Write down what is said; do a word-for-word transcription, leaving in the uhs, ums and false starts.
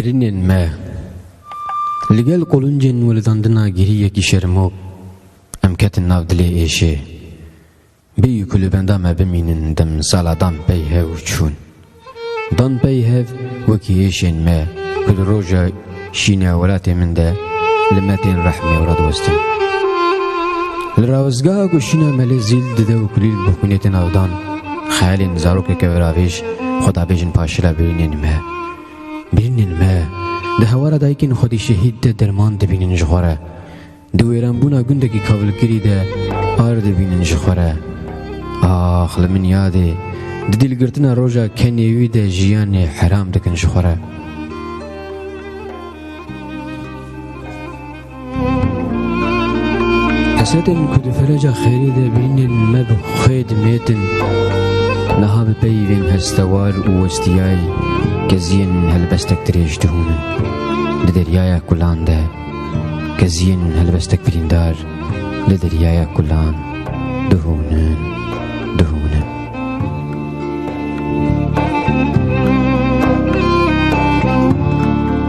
Birînên me, li gel qolincên welidandina gihî yekî şermok, em ketin nav dilê êşê. Bêyî ku li benda me bimînin, demsala dan pey hev û çûn. Dan pey hev wekî êşên me ku li roja şîna welatê min de li me tên rehmê û radiwestin. Li rawestgeha ku şîna me lê zîl dide û kulîl bi xwînê tên avdan, xeyalên zarokeke weravêj xwe dabêjin paşila birînên me. Birînên me di hewara dayikên xwedî şehîd de derman dibînin ji xwe re. Di wêranbûna gundekî kavilkirî de ar dibînin ji xwe re. Ax, li min yadê, di dîlgirtina roja kenê wî de jiyanê heram dikin ji xwe re. Hesretên ku di fereca xêrê de birînên me bi xwê dimêtin, niha bi peyvên hestewar û westiyayî keziyên helbestek dirêj dihûnin. Di deryaya kulan de keziyên helbestek birîndar li deryaya kulan dihûnin.